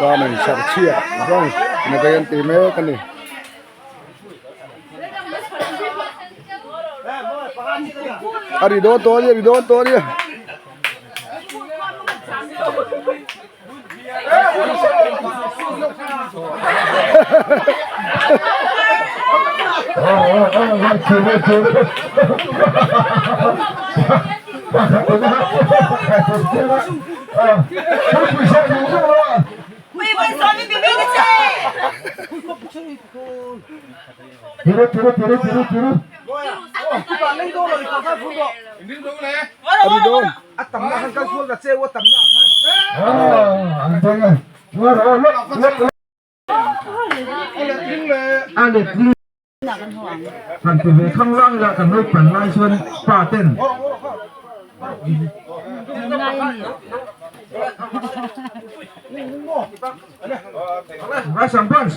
Chuanin sarchhiat zawng mipui an ti mek a ni. A ri dawn tawh a nia a ri dawn tawh a nia. A ri dawn. Kan ti ve thlang lang ila kan naupang lai chuan pa ten Rice and buns.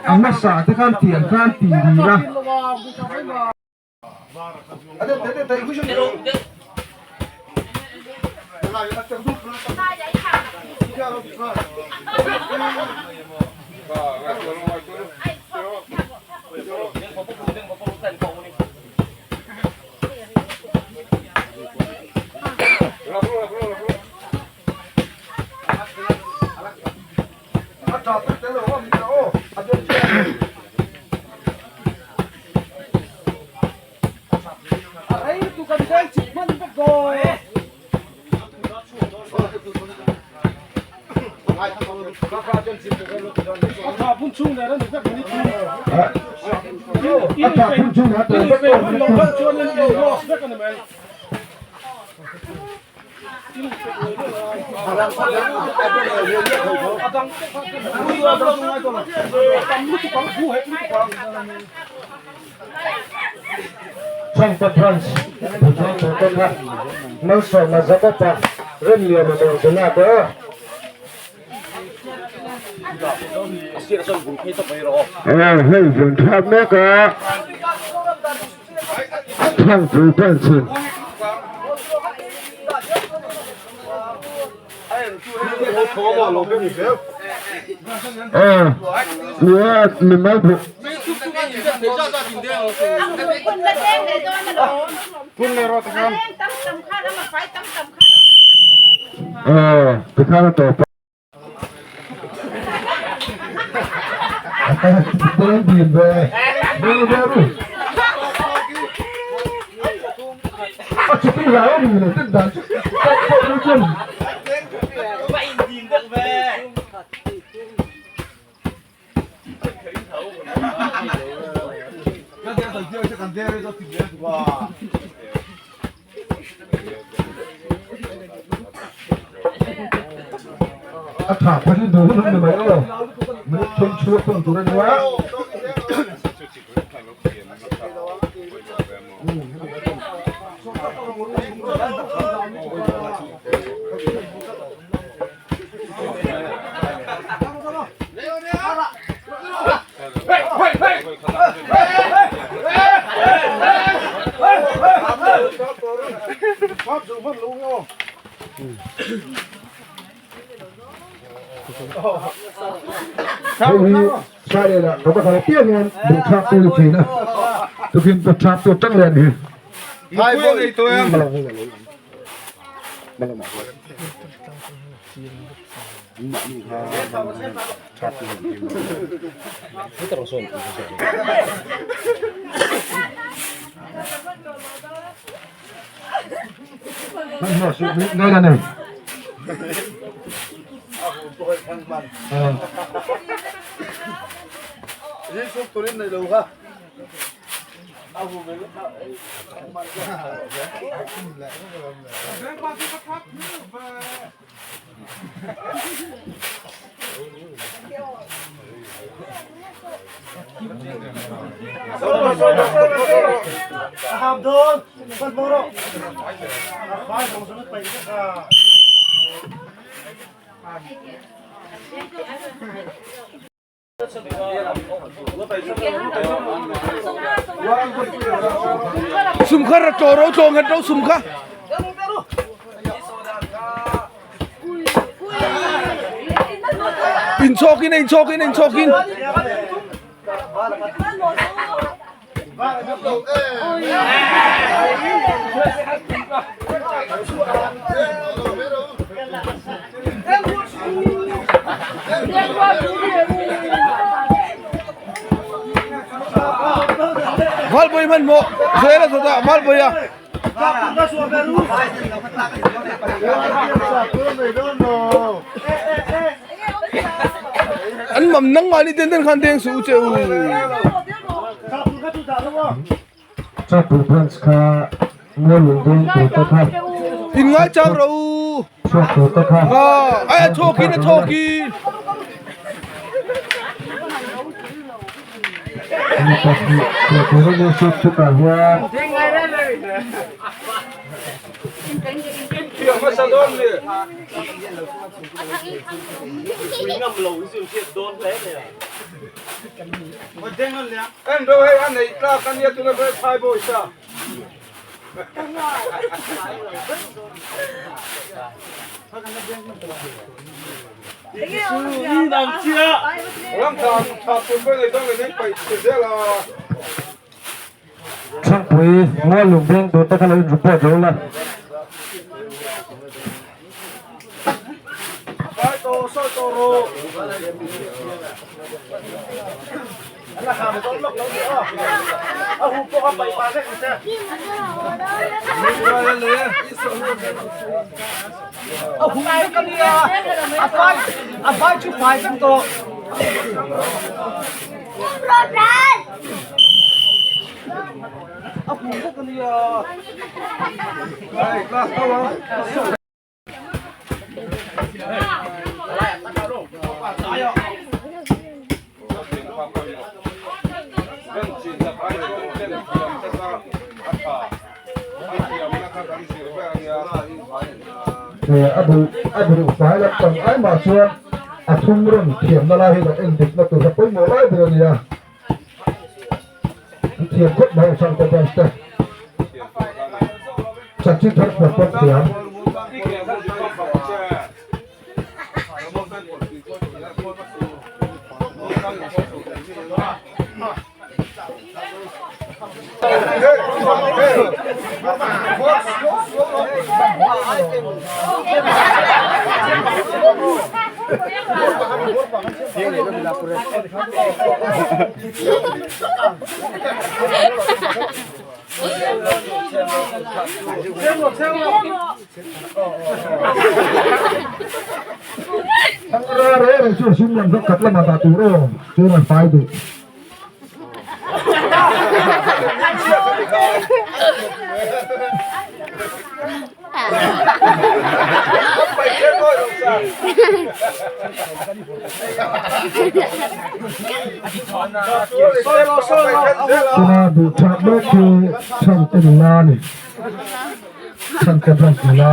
A hmasa te khan tiang khan ti ni la. Chhangte Branch Bhutan Bhutan kha Malsawma Jacob-a Remliana leh Zela te aw. Aw hei vun thlak mek a Thangpui Branch in. Deng dim ve. Deng ve ru. A chuti hlau mi le tin dan chu. Tak pawh nu chun. A tha pawh hi duh hun ni mai aw. Minute thum chhuak thung tur a nia. Hei hi Friday lah ka va kal piang hian duh thlak tu ni thin a tukin tu thlak tu tang leh ni. Sum kha ra tlo ro tlo ngat ro sum kha. In chawk in in chawk in in chawk in. Valpui hmanhmawh zel a chawtah Valpui a. An mam nangmah ni ten ten khan deng suh u che u. Chapel branch kha Mualung deng tur te kha. In ngai chang ro u. Chhuak tur te kha. Ai a thawkin a thawkin. Mi pahnih chhuah tur a ni sut chutah hian. Chhungpui ngawl lung beng tur te kha lo in report zo la. A duh a duh fai lam pang ai mah chuan a thum rawn thiamna lai hi kan en dikna tur kha pawimawh lai ber a nia. Thiam khawp mai ang Sangte Branch te. Chanchin thar pawh pawh thiam. Ra re re chu sum lam khat lama dah tur aw chuan an fai duh. Tuna duh that mek hi chhan te nula a ni. Chhan te branch nula.